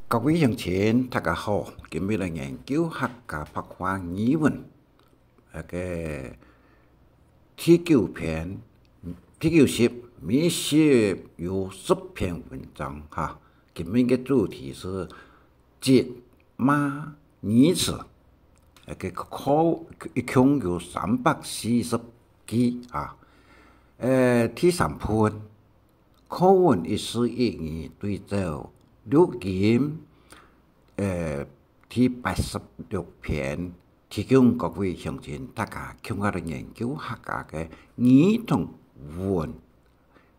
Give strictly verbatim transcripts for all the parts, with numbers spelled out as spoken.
各位鄉親，大家好！今日來研究客家白話語文，該个第九篇，第九集，每集有十篇文章哈。今日个主題係責罵語詞，該个課一共有三百四十句啊。呃，第三部分，課文一字一語對照錄音，呃，第八十六篇，提供各位鄉親大家共下來研究客家个語同文，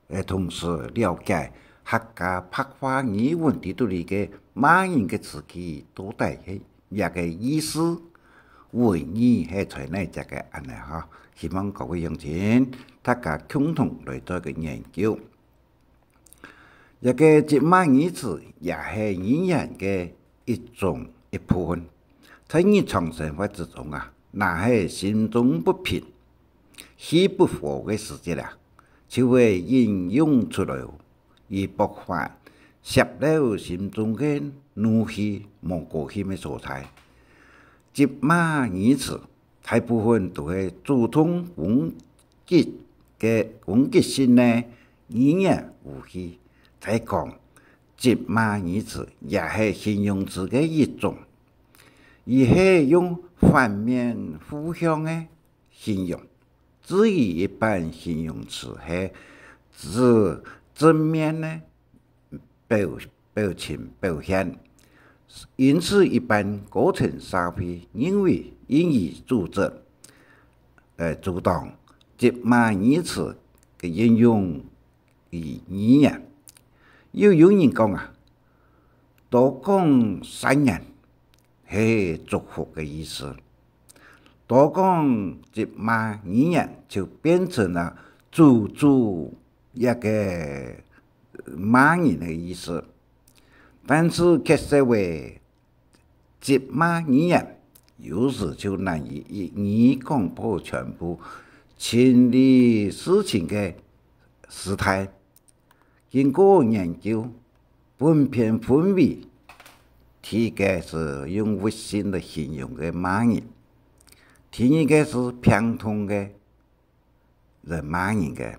呃，同時了解客家白話語文裡肚裡个罵人个詞句到底係麼个意思，文意係在哪隻个恁呢哈。希望各位鄉親大家共同來做个研究。 這个責罵語詞也係語言个一種一部分。在日常生活之中啊，若係心中不平、氣不和个時節啊，就會引用出來，以爆發洩漏心中个怒氣、無高興个所在。責罵語詞 大部分都係主動攻擊个攻擊性个語言武器。再講，責罵語詞也係形容詞个一種，佢係用反面負向个形容。至於一般形容詞係指正面个 表表情表現。因此，一般高層社會認為言語阻止，呃，阻擋責罵語詞个應用於語言。又有人講啊，多講善言係祝福个意思，多講責罵語言就變成了詛咒 一个罵人个意思。但是確實話，責罵語言有時就難以一語講破全部，處理事情个時態。經過研究，本篇分為第一个係用物性來形容个罵人，第二个係病痛个 來罵人个。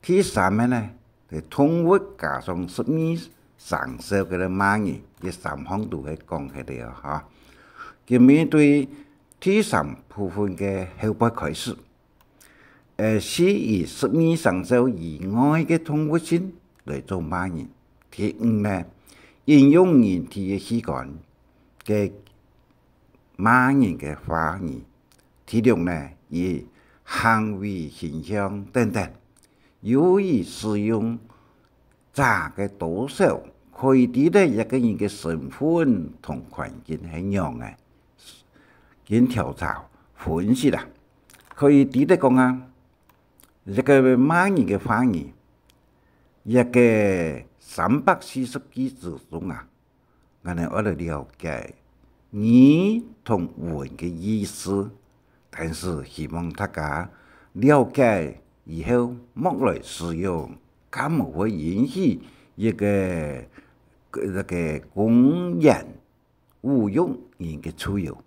第三个呢，係動物加上十二生肖个來罵人，這三項都係講起來哦，哈。今日對第三部分个後背開始，呃，係以十二生肖以外个動物性來做罵人。第五呢，引用人體个器官个 罵人个話語。第六呢，以行為形象等等，又以使用者个多少，可以知得一个人个身份同環境係仰仔，經調查分析啦，可以知得講啊，一个罵人个話語，一个三百四十句之中啊， 𠊎等愛來了解語同文个意思，但是希望大家了解以後，莫來使用，較無會引起一个，一个公然侮辱人个罪哦。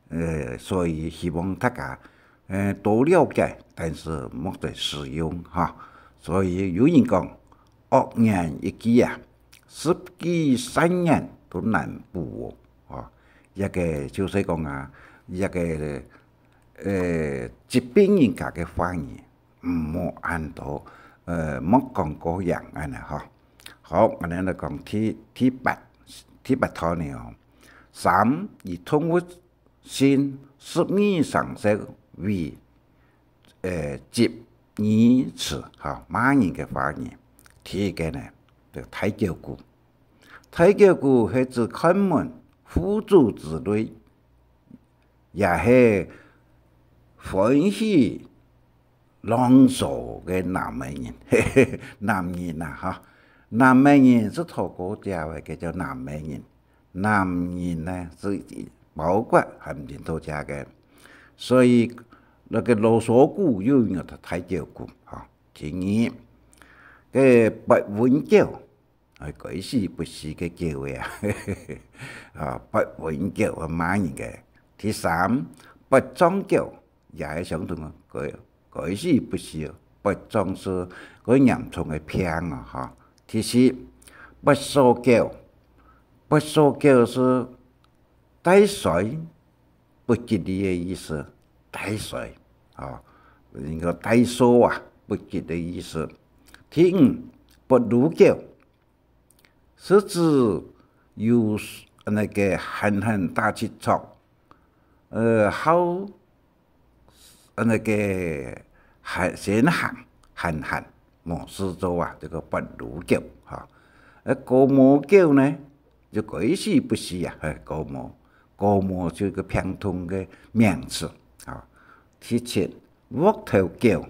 呃，所以希望大家，呃，多了解，但是莫再使用哈。所以有人講，惡言一句啊，十句善言都難補哦。哈，這个就係講啊，這个，呃，責備人家个話語，毋好恁多，呃，莫講過贏恁呢哈。好，𠊎等來講第，第八，第八條呢哦。三，以動物 性十二生肖為，呃，責語詞，哈，罵人个話語。第一个呢，就大狗牯。大狗牯係指看門、護主之類，也係歡喜 浪騷个男仔人，男人啊，哈。男仔人係頭過隻个，叫做男仔人。男人呢，係包括含領導者个。所以，該个囉嗦牯又有大狗牯，哈。第二，个發瘟狗，哎，該死不死个狗仔啊，啊，發瘟狗啊，罵人个。第三，發瘴狗，也係相同个，該，該死不死，發瘴係該嚴重个病啊，哈。第四，發燒狗，發燒狗係帶衰不吉利个意思，帶衰，啊，應該帶燒啊，不吉利个意思。第五，發癆狗，係指有那個閒閒打七尺，呃，好，呃，那個閒，先行，閒閒，無事做啊，這個發癆狗，哈。呃，感冒狗呢，就該死不死啊，嘿，感冒，感冒就一個病痛个名詞，哈。第七，鑊頭狗，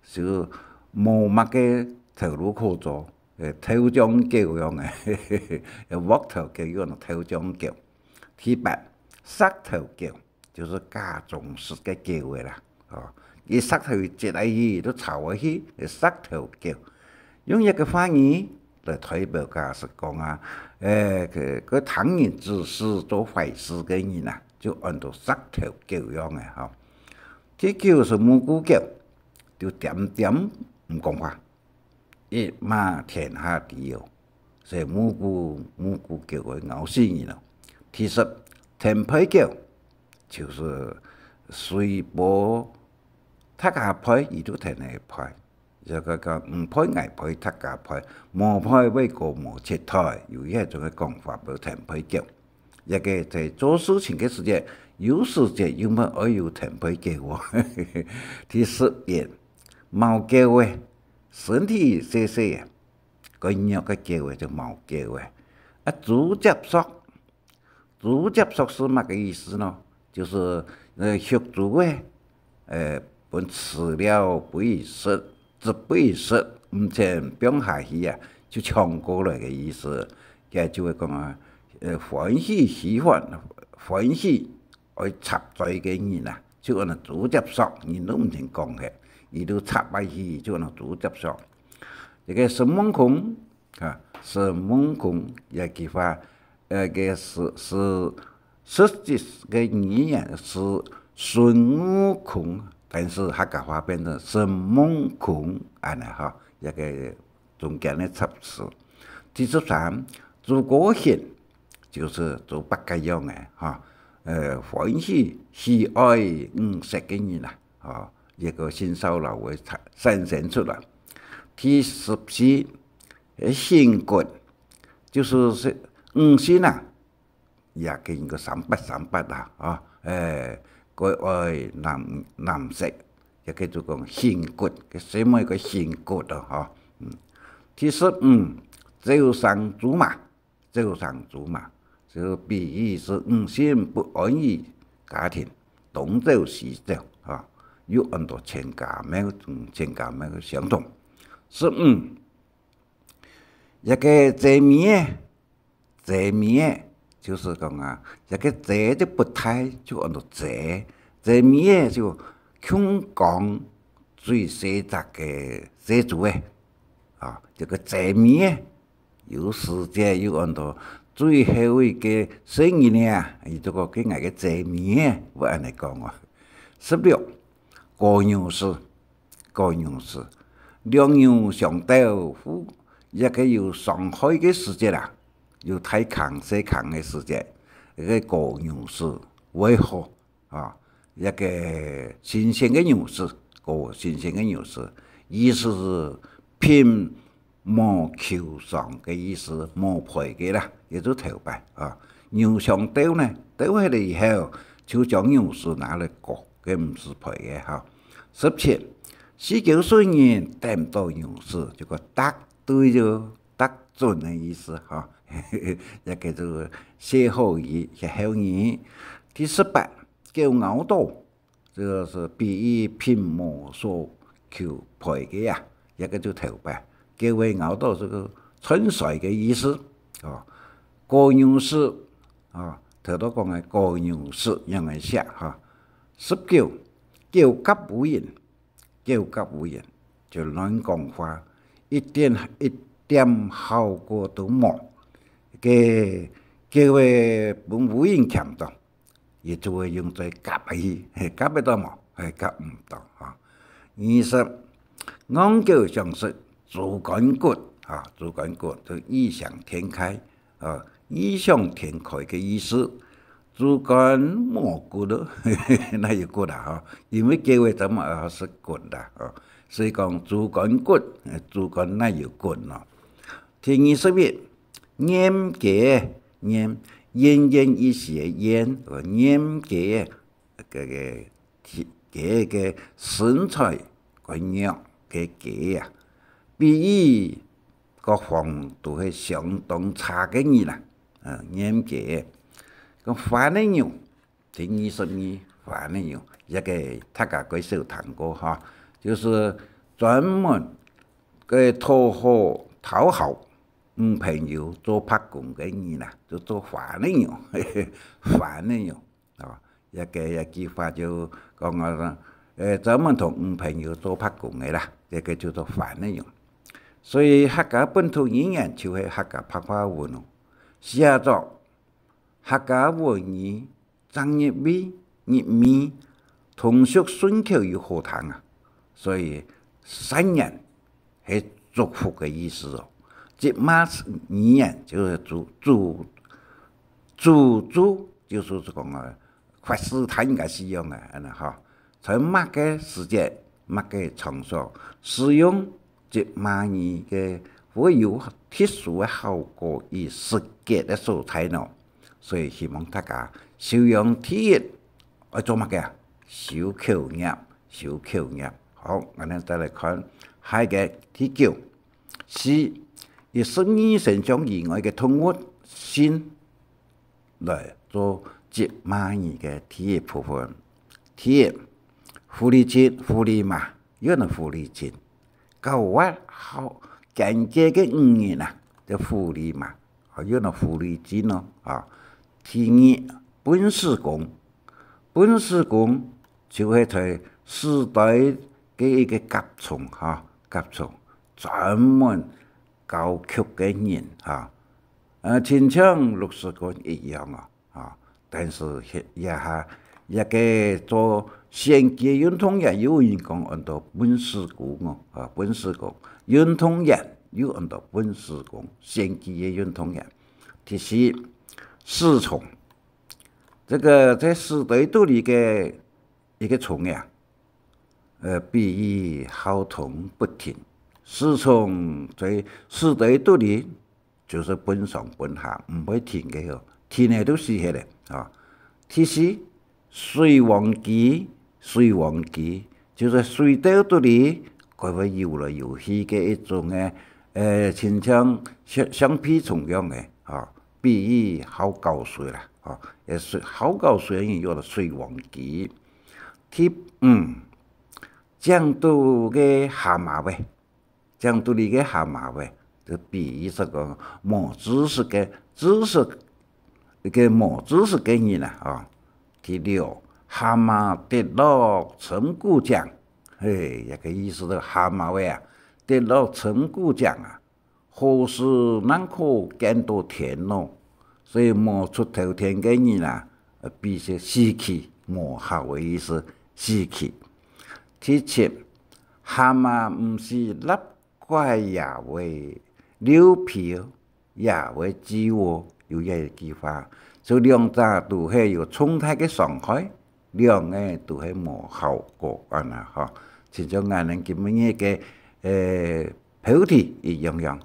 就無麼个頭路可做，呃，頭像狗樣个，鑊頭狗又安到頭像狗。第八，石頭狗，就係假忠實个狗仔啦，哦，佢石頭一跌下去，都吵下去，石頭狗。用一個話語來代表，假使講啊，呃，該，該聽人指示做壞事个人啊，就安到石頭狗樣个，吼。第九係無辜狗， 就恬恬毋講話，一罵天下知哦，所以無辜，無辜狗會咬死人哦。第十，顛沛狗，就係隨波逐家沛，佢就顛下沛。這個講，毋沛𠊎沛，逐家沛，無沛會過無切菜，有這種个講法，叫顛沛狗。這個在做事情个時節，有時節又乜愛有顛沛狗哦。第十一， 貓狗仔，身體細細个，該弱个狗仔就貓狗仔。啊，豬接杓，豬接杓係麼个意思呢？就係，呃，畜豬仔，呃，分飼料分佢食，汁分佢食，毋曾放下去啊，就搶過來个意思。該就會講啊，呃，歡喜喜歡，歡喜 愛插嘴个人啊，就安到豬接杓，人都毋曾講忒，佢都插下去，就安到豬接杓。這個承蒙孔啊，承蒙孔這句話，呃，个係，係，實際个語言係孫悟空，但是客家話變成承蒙孔，恁呢哈，這個中間个插詞。第十三，豬哥熊， 就係豬八戒樣个，哈，呃，歡喜喜愛五色个人啊，哈，這個性騷擾會產，產生出來。第十四，呃，熊骨，就係，係五色啊，也叫人个三八三八啊，啊，呃，佢愛藍，藍色，也叫做講熊骨，佢細妹个熊骨啊，哈，嗯。第十五，朝生豬嫲， 朝生豬嫲，就比喻係五心不安於家庭，東走西走，哈，又安到千家廟，嗯，千家廟个相同。十五，這個遮尾仔，遮尾仔，就係講啊，這個遮就不大，就安到遮，遮尾仔就共講最細隻个細豬仔，啊，這個遮尾仔。 有時節又安到最後一個細人仔啊，佢就講佢𠊎个遮尾仔，會恁呢講哦。十六，牯牛屎，牯牛屎，兩牛相鬥，互，一個有傷害个時節啊，有大坑細坑个時節，該個牯牛屎會好。 啊，一個新鮮个牛屎，過新鮮个牛屎，意思係品無吆嗟个意思，無賠个啦，也就頭擺啊。牛相鬥呢，鬥忒了以後，就將牛屎拿來過，該毋使賠个哈。十七，四狗順人，等到牛屎，就講答對了，答準个意思哈。也叫做歇後語，歇後語。第十八， 狗咬著，就係比喻品無所求賠个啊，這個就頭擺。狗仔咬著係个串衰个意思，哦。牯牛屎，哦，頭到講个牯牛屎，仰仔寫哈。十九，狗夾烏蠅，狗夾烏蠅，就亂講話，一點，一點效果都無，該，該會分烏蠅鉗到，佢就會用嘴夾下去，嘿，夾得到無？嘿，夾毋到哈。二十，戇狗想食豬肝骨，啊，豬肝骨就異想天開，啊，異想天開个意思。豬肝無骨咯，哪有骨啊？哈，因為狗仔做麼个愛食骨啦，哦，所以講豬肝骨，呃，豬肝哪有骨咯？第二十一，燕雞，燕，奄奄一息个奄，哦，燕雞，該个，該个身材較弱个雞啊，比喻各方都係相當差个人啊，呃，燕雞。該花乳牛，第二十二，花乳牛，這个大家較少聽過哈，就係專門个討好，討好女朋友做白工个人啊，就做花乳牛，花乳牛。 哦，這个，這句話就講啊，呃，專門同女朋友做白工个啦，這个叫做花乳牛。所以客家本土語言就係客家白話文哦。寫作客家文語正入味、入味，通俗順口又好聽啊。所以善言係祝福个意思哦。詈罵語言就係詛，詛，詛咒，就係講啊， 發誓他應該是用个，恁呢哈。在麼个時節、麼个場所使用詈罵語个，會有特殊个效果與實際个所在呢。所以希望大家修養第一，愛做麼个啊？守口業，守口業。好，𠊎等再來看下一个第九。四，以十二生肖以外个動物性 來做詈罵語个第一部分。第一，狐狸精、狐狸嫲，又係狐狸精，狡猾好奸計个女人啊，叫狐狸嫲，啊，又係狐狸精咯，啊。第二，笨屎公，笨屎公就係在屎堆个一个甲蟲哈，甲蟲專門搞局个人哈。 呃，親像六屎公一樣啊，啊，但是這，這下，這个做選舉運動員又有人講安到笨屎公哦，啊，笨屎公，運動員又安到笨屎公，選舉个運動員。第四，屎蟲，這个在屎堆肚裡个一个蟲仔啊，呃，比喻好動不停。屎蟲在屎堆肚裡 就係奔上奔下，毋會停个哦，停了就死忒了，啊。第四，水黃雞，水黃雞，就係水竇肚裡，佢會游來游去个一種个，呃，親像橡，橡皮蟲樣个，啊，比喻好搞水啦，啊，也係好搞水个人叫做水黃雞。第五，井肚个蝦蟆仔， 井肚裡个蝦蟆仔，就比喻說講無知識个，知識，一个無知識个人啊，哦。第六，蝦蟆跌落深谷井，嘿，這个意思就蝦蟆仔啊，跌落深谷井啊，好事正可見到天咯。 所以無出頭天个人啊，呃，比係死去，無效个意思，死去。第七，蝦蟆毋死，蝲怪也會溜皮，也會蛀哦，有這一句話。所以兩者都係有重大个傷害，兩个都係無效果，恁呢吼。親像𠊎等今晡日个，呃，標題一樣樣，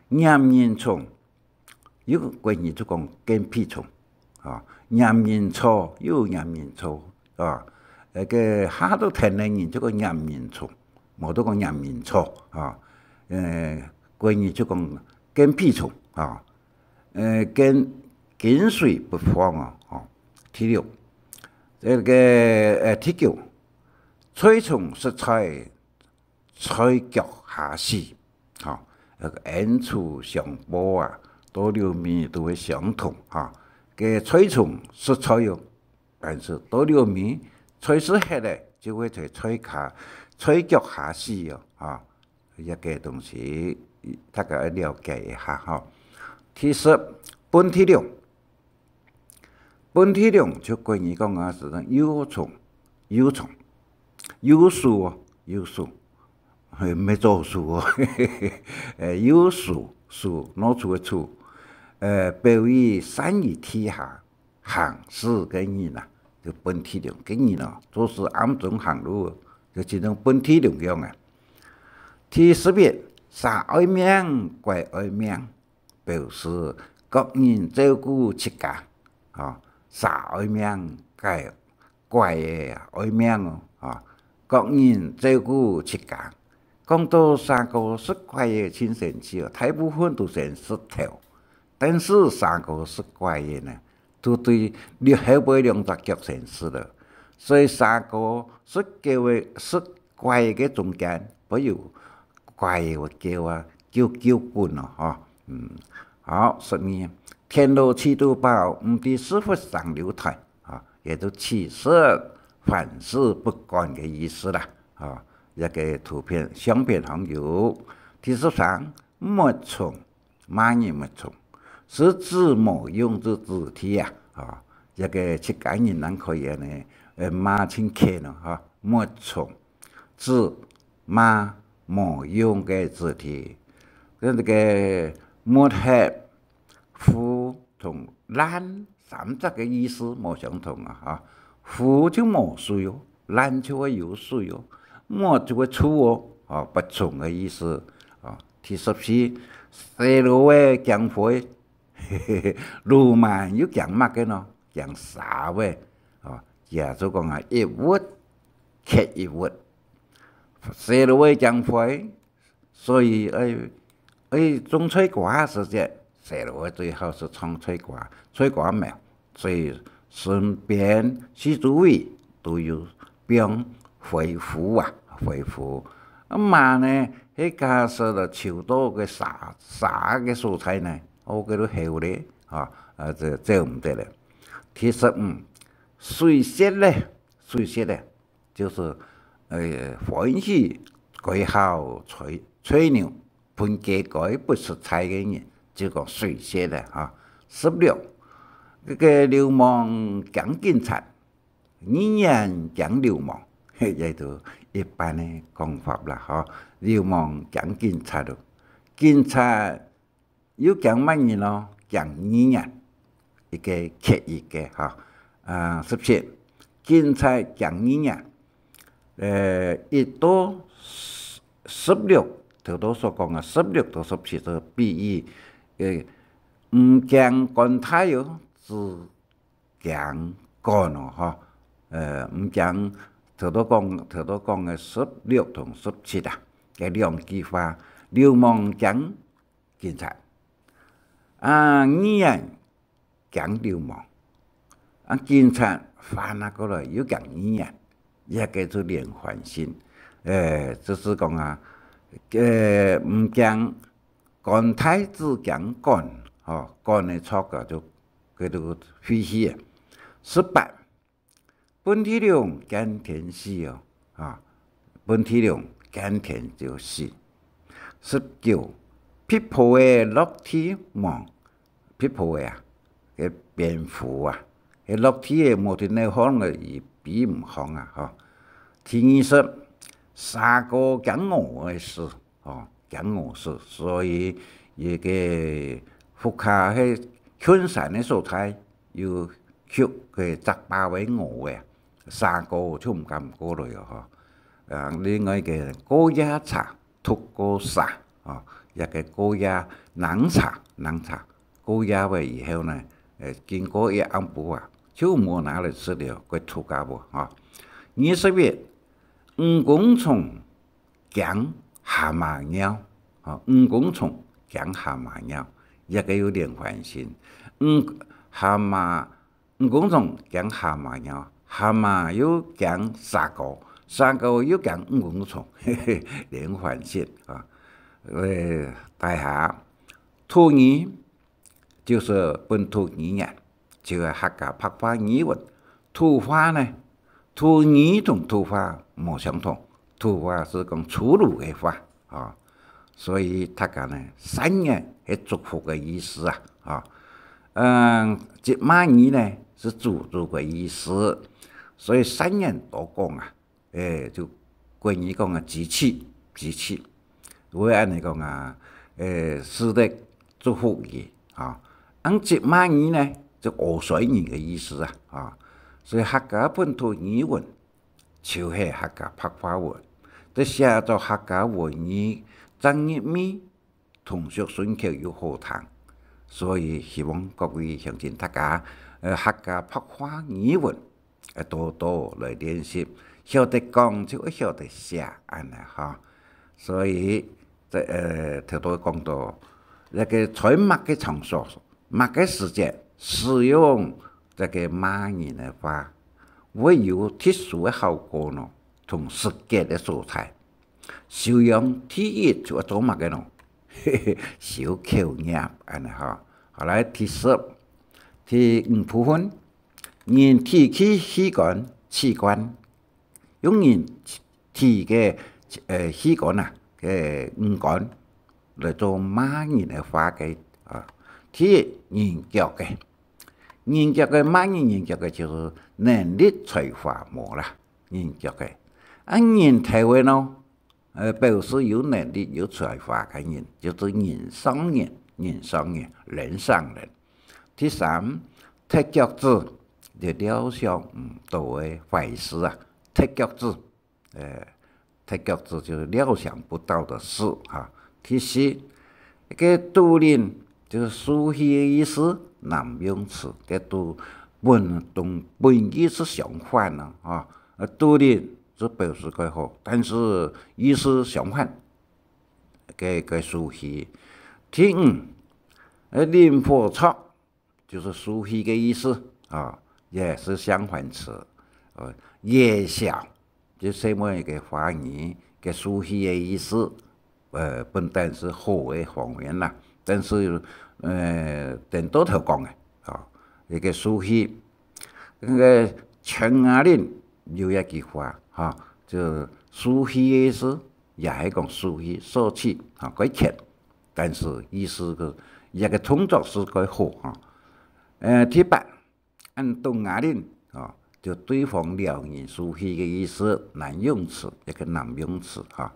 黏人蟲， 又國語就講跟屁蟲，啊，黏人草，又黏人草，啊，該个下到田个人就講黏人蟲，無就講黏人草，啊，呃，國語就講跟屁蟲，啊，呃，跟，跟隨不放啊，啊。第六，這个，呃，第九，蛆蟲食菜， 菜腳下死，吼，該个恩仇相報啊，到了尾都會相同，吼。該蛆蟲食菜哦，但是到了尾，菜食忒了，就會在菜下，菜腳下死哦，吼。這个東西，大家愛了解一下吼。第十，本地龍。本地龍就國語講啊，係幼蟲，幼蟲，幼鼠哦，幼鼠，嘿，毋係老鼠哦，呃，幼鼠，鼠，老鼠个鼠，呃，表示善於地下行事个人啊，就本地龍个人哦，做事暗中行路，就親像本地龍樣啊。第十一，蛇愛命，怪愛命。 表示各人照顧自家，吼，蛇愛命，怪，怪个愛命哦，吼，各人照顧自家。講到蛇哥食怪个盡生趣哦，大部分都先食頭，但是蛇哥食怪个呢，都對後背兩隻腳先食了。所以蛇哥食狗个，食怪个中間，會有怪个會叫啊，叫叫滾哦，吼。嗯，好，十二，田螺飼到飽，毋知是否生樓台，啊，也就其實凡事不管个意思啦，啊，這個圖片，相片還有。第十三，沒蟲， 罵人沒蟲，係指無用之子弟啊，吼，這個自家人還可以呢，呃，罵盡譴哦，吼，沒蟲，指罵無用个子弟。跟這個沒核、腐同爛三隻个意思無相同啊，吼，腐就無水哦，爛就會有水哦，沒就會臭哦，吼，不蟲个意思，吼。 第十四，細路仔驚灰，嘿嘿嘿，鱸鰻又驚麼个呢？驚蛇仔，哦，也就講啊，一物克一物。細路仔驚灰，所以愛，愛種菜瓜个時節，細路仔最好係種菜瓜，菜瓜苗。 所以身邊四周圍都有放灰符啊，灰符。啊嘛呢，係假使了揫到个蛇，蛇个所在呢，哦，該就後咧，啊，啊，這，這毋得了。第十五，水泄咧，水泄咧， 就係，呃，歡喜該號吹，吹牛，分雞該不食菜个人，就講水泄咧，哈。十六，這個流氓驚警察，議員驚流氓，嘿，這都一般个講法啦，哈。流氓驚警察咯，警察 又驚麼人咯？驚議員，一個刻意个哈。啊，十七，警察驚議員。呃，一到十，十六，頭頭所講个十六到十七个比喻，呃，毋驚官大哦，只 驚官哦，吼。呃，毋驚，頭頭講，頭頭講个十六同十七啊，該兩句話，流氓驚警察，啊，議員驚流氓，啊，警察反啊過來又驚議員，這個就連環性。呃，就係講啊，呃，毋驚 官大只驚官，吼，官个著个就，佢就廢去啊。十八，本地龍見天死哦，啊，本地龍見天就死。十九，跛婆仔落地亡，跛婆仔啊，个蝙蝠啊，个落地仔無停个放个，佢飛毋放啊，吼。第二十，蛇哥驚餓个事， 哦，驚餓死，所以這個屋下係近山个所在，有畜个隻豹仔、鵝仔，蛇哥就毋敢過來哦，吼。啊，另外一個過夜蛇，毒過蛇，哦，這個過夜，冷蛇，冷蛇，過夜了以後呢，呃，經過一暗晡啊，就無拿來食了，過毒啊無，吼。二十一，蜈蚣蟲 驚蛤蟆尿，吼，蜈蚣蟲驚蛤蟆尿，這個有連環性。嗯，蛤蟆，蜈蚣蟲驚蛤蟆尿，蛤蟆又驚蛇哥，蛇哥又驚蜈蚣蟲，嘿嘿，連環性啊。呃，大下，土語 就係本土語言，就係客家白話語文。土話呢，土語同土話無相同，土話係講粗魯个話，啊。所以大家呢，善言係祝福个意思啊，吼。嗯，詈罵語呢，係詛咒个意思，所以善言多講啊，誒，就國語講啊，詈譕，詈譕，會恁樣講啊，誒，使得祝福語，吼。恁詈罵語呢，就謳衰人个意思啊，吼。所以客家本土語文 就係客家白話文，得寫做客家文言正入味，通俗順口又好聽。所以希望各位鄉親大家，呃，客家白話語文，呃，多多來練習，曉得講就會曉得寫，恁樣吼。所以，這，呃，頭頭講到，該个在麼个場所，麼个時節使用這个罵人个話， 會有特殊个效果呢，同時節个所在。修養第一就愛做麼个呢？修口業，恁樣吼。好，來，第十，第五部分，人體器，器官，器官，用人體个，呃，器官啊，个五官來做罵人个話个，啊，第一，人腳个。 人腳个，罵人人腳个，就係能力才華無啦，人腳个。啊，人頭个呢，呃，表示有能力、有才華个人，就係人上人，人上人，人上人。第三，踢腳趾，就料想毋到个壞事啊，踢腳趾。 呃，踢腳趾就係料想不到个事哈。第四，該个肚裡就係受氣个意思，濫用詞，該肚本，同本意係相反个，哈。呃，肚裡就表示蓋好，但係意思相反，該，該受氣。第五，呃，淋火著， 就係受氣个意思啊，也係相反詞。呃，野小，就係細妹个華語个受氣个意思，呃，本旦係好个方面啦，但係，呃，顛倒頭講个，啊，一个受氣。該个全雅令有一句話，哈，就受氣个意思， 也係講受氣、受氣，哈，蓋譴，但係意思个，這个動作係蓋好，哈。呃，第八，恁懂雅令，哦，就對方撩人受氣个意思，濫用詞，一个濫用詞，哈。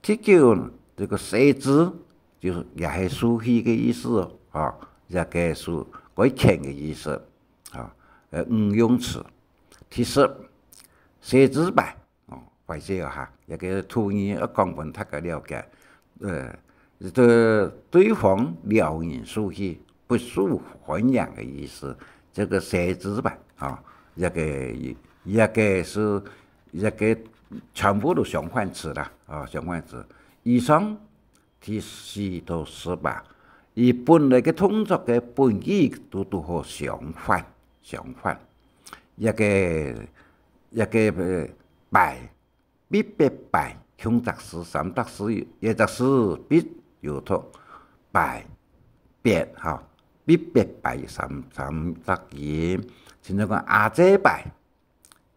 第九，這个細子，就係也係受氣个意思哦，哈，這个係蓋譴个意思，哈，呃，誤用詞。第十，細子牌， 哦，壞勢哦哈，這个土語愛講分大家了解。呃，這對方撩人受氣，不受歡迎个意思，這个細子牌，哦，這个，這个係，這个全部都相反詞啦，哦，相反詞。以上 第四到十八，佢本來个動作个本意都，都好相反，相反。這个，這个，呃，牌，必必牌，共隻字、三隻字，一隻字必有讀，牌，必，哈，必必牌三，三隻音。親像講阿姊牌，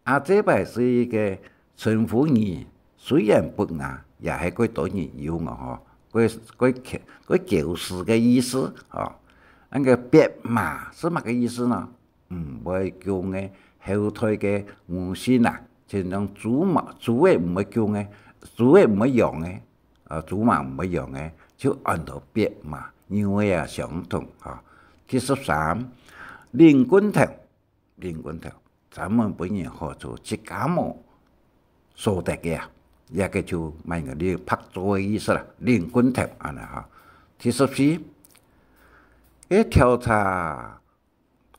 阿姊牌係一个稱呼語，雖然不雅，也係蓋多人用个吼，蓋，蓋，蓋嬌羞个意思吼。該个別嫲係麼个意思呢？毋會降个，後代个女性啊，親像豬嫲，豬仔毋會降个，豬仔毋會養个，呃，豬嫲毋會養个，就安到別嫲，牛仔也相同吼。第十三，領棍頭。 領棍頭，專門分人好處，自家無所得个啊，這个就麼个領白做个意思啦，領棍頭恁樣哈。第十四，該調查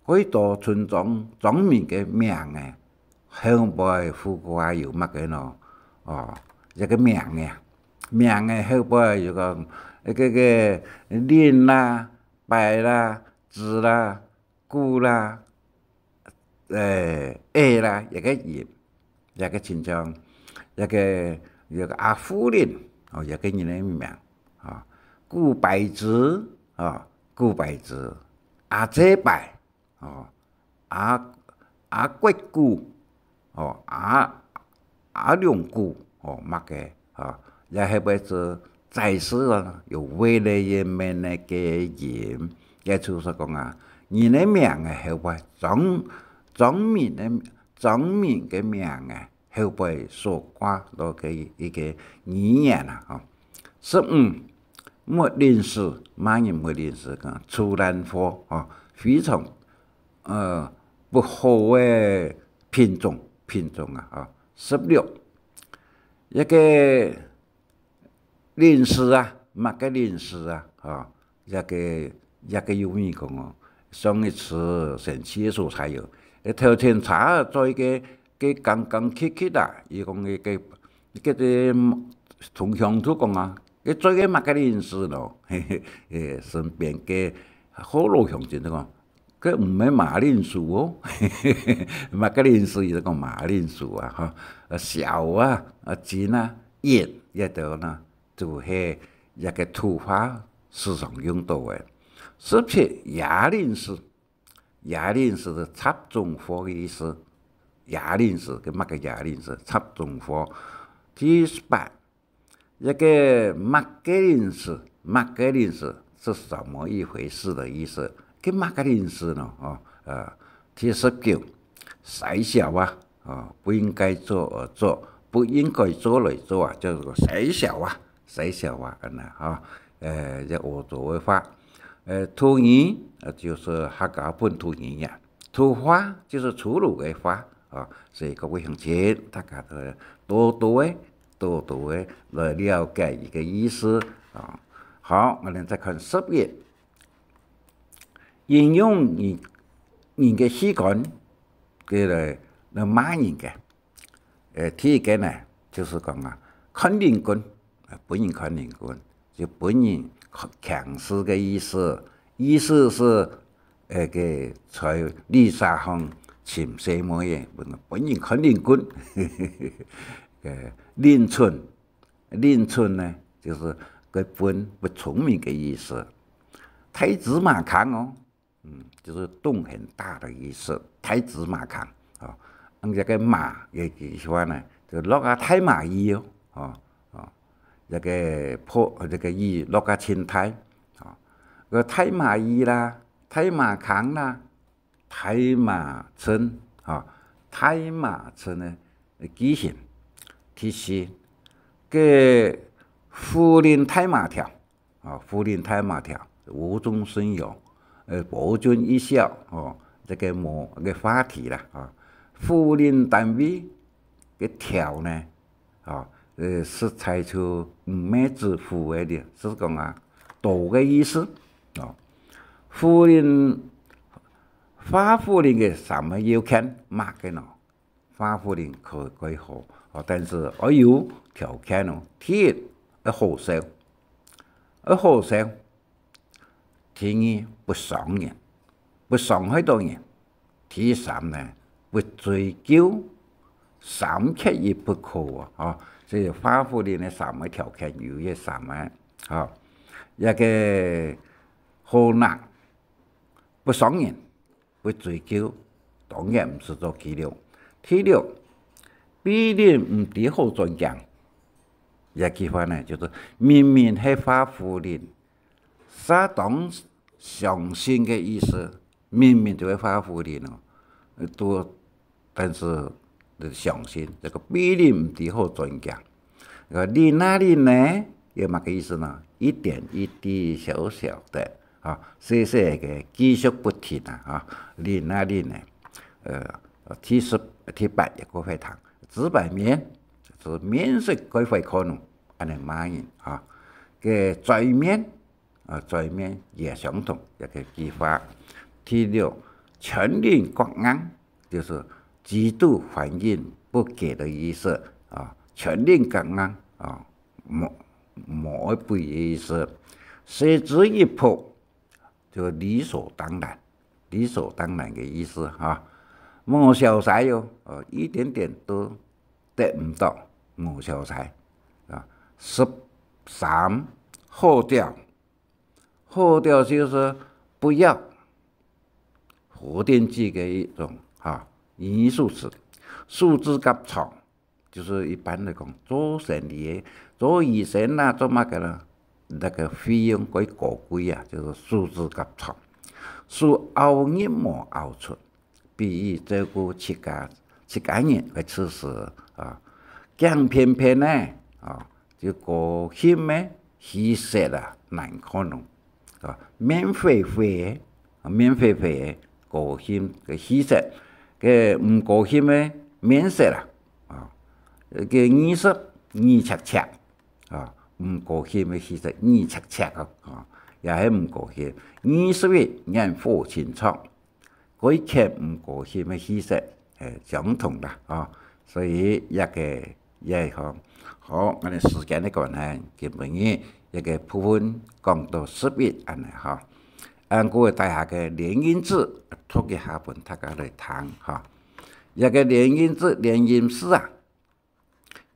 蓋多村莊、莊民个名仔，後背副歌有麼个呢？哦，這个名仔，名仔後背有講，該个，該个令啦、牌啦、子啦、 古啦，呃，A啦，這个音，這个親像，這个，這个阿富林，哦，這个人个名，哦，古牌子，哦，古牌子，阿姊牌，哦，阿，阿骨古，哦，阿，阿龍古，哦，麼个，哦，也係會做在世哦，有未來个面个个人，也就是講啊，人个名个後背，張，張明个，張明个名个後背所掛到个一個語言啊，吼。十五，沒臨時，麼人沒臨時？講朱蘭花，吼，非常，呃，不好个品種，品種啊，吼。十六，一個 臨時啊，麼个臨時啊，吼，這個，這個有名講哦，上一次生趣个所在有，誒，頭前車做一個，个剛剛刻刻啊，佢講个，个，个，个同鄉就講啊，佢做个麼个臨時咯，嘿嘿，誒，身邊个福佬鄉親就講， 佢毋係馬鈴薯哦，麼个鈴薯，佢就講馬鈴薯啊，吼，呃，小啊，啊，金啊，一，這兜呢，就係這個土話時常用到个。十七，啞鈴薯，啞鈴薯係插中貨个意思，啞鈴薯，个麼个啞鈴薯，插中貨。第十八， 這個麼个鈴薯，麼个鈴薯是什麼一回事的意思？个麼个鈴薯呢？哦，呃，第十九，豺小啊，哦，不應該做而做，不應該做來做啊，叫做豺小啊，豺小啊，恁呢，哈。呃，這歐洲个話，呃，土語，呃，就係客家本土語言。 土話就係粗魯个話啊，所以各位鄉親，大家都多多个、多多个來了解佢个意思啊。好，𠊎等再看十一，形容人，人个器官，佢來，來罵人个。 呃，第一個呢，就係講啊，看人棍，呃，分人看人棍，就分人看，輕視个意思。意思係，呃，个在旅社項尋細妹仔，分，分人看人棍。呃，侞蠢，侞蠢呢，就係个笨，不聰明个意思。大芝麻空哦， 嗯，就係洞很大的意思，大芝麻空，哦。恁這个麻个句話呢，就落啊大麻衣哦，哦，哦，這个破，這个雨落啊盡大，哦，个大麻衣啦，大麻空啦，大麻襯，哦，大麻襯个句型。第四，个婦人大麻條， 啊，婦人大麻條，無中生有，呃，無中一笑，哦，這个無，个話題啦，啊。婦人單位个條呢，啊，呃，實在就毋係指婦个了，係講啊，多个意思，哦。婦人，華婦人个三个要件，麼个呢？ 華婦人可，可以好，哦，但係愛有條件哦。第一，愛好笑，愛好笑。第二，不傷人，不傷害到人。第三呢，不追究，三缺一不可啊，哦。所以華婦人个三个條件有這三个，哦。這个好拿，不傷人， 不追究，當然毋使做記錄。第六，避令毋知好轉驚。這句話呢，就係明明係華婦人，煞當相信个意思，明明就係華婦人哦，都 但係相信這个避令毋知好轉驚。這个令啊令呢，有麼个意思呢？一點一滴小小的，啊，細細个繼續不停啊，啊，令啊令呢。呃，第十，第八一个會堂，紙板面，係面色蓋壞看哦，恁呢罵人啊。个嘴面， 啊，嘴面也相同，這个句話。第六，全輪角硬，就係極度反應不解的意思啊，全輪角硬啊，無，無愛背个意思。失之一撲，就理所當然，理所當然个意思哈。無消息哦，呃，一點點都得毋到，無消息啊。十三，好掉， 好掉就係不要，否定句个一種，哈，語義助詞。束之甲草，就係一般來講，做生理个，做醫生啦，做麼个啦，該个費用較高貴啊，就係收入較差，收入無入出，比喻照顧自家，自家人个事實啊，驚便便呢，啊，就高薪个，其實啊，難看咯。啊，面灰灰个，啊，面灰灰个，高薪个氣色，个毋高薪个面色啊，啊，个二十二赤赤，啊，毋高薪个氣色二赤赤啊，啊，也係毋高薪，二十一煙火清唱。該欠毋高興个氣息，誒，相同啦，哦。所以這个也係講，好，𠊎等時間个關係，今晡日這个部分講到十一恁呢，哈。恁故大家个連音字，讀一下分大家來聽，哈。這个連音字、連音字啊，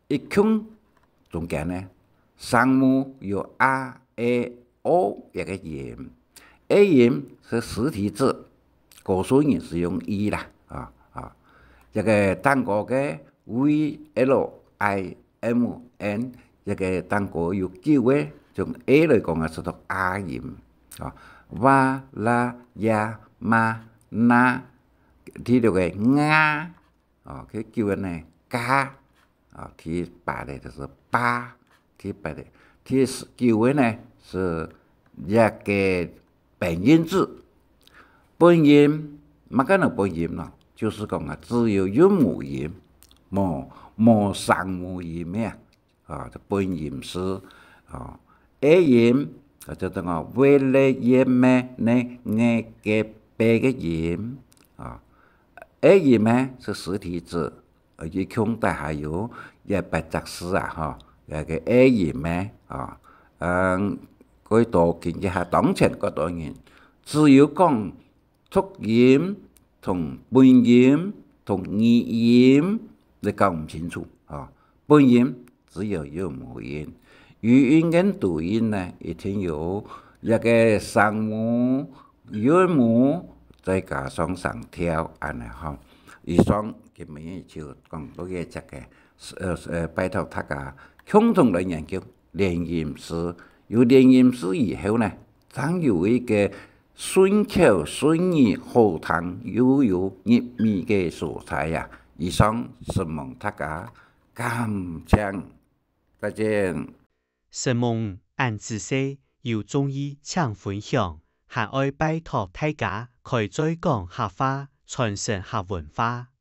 一共中間呢，聲母有a、e、o這个音。A音係實體字，多數人係用e啦，啊，啊。這个頂高个V、L、I、M、N，這个頂高有九个，從A來講啊，係讀a音，啊，va、la、ya、ma、na，第六个nga， 哦，佢九个呢，加，哦，第八个就係八，第八个，第九个呢，係這个本音字。本音，麼个呢本音呢？就係講啊，只有韻母音，無，無聲母音个啊。 啊，本音字，啊，A音，啊，就等於V、L、Y、M、N、G、B个音，啊，A音呢係實體字，啊，一共底下有一百隻字啊，吼，這个A音呢，啊，嗯，過多今日下當前過多人，只有講 讀音同本音同語音，你搞毋清楚，吼。本音只有韻母音，語音跟讀音呢，一定有這个聲母、韻母，再加上聲調，恁呢吼。以上今晡日就講到這隻个，呃，呃，拜託大家共同來研究連音字。有連音字以後呢，正有一个 順口順耳好聽又有入味个所在啊。以上承蒙大家，感謝，再見。承蒙恁仔細，有中意請分享，還愛拜託大家開嘴講客話，傳承客文化。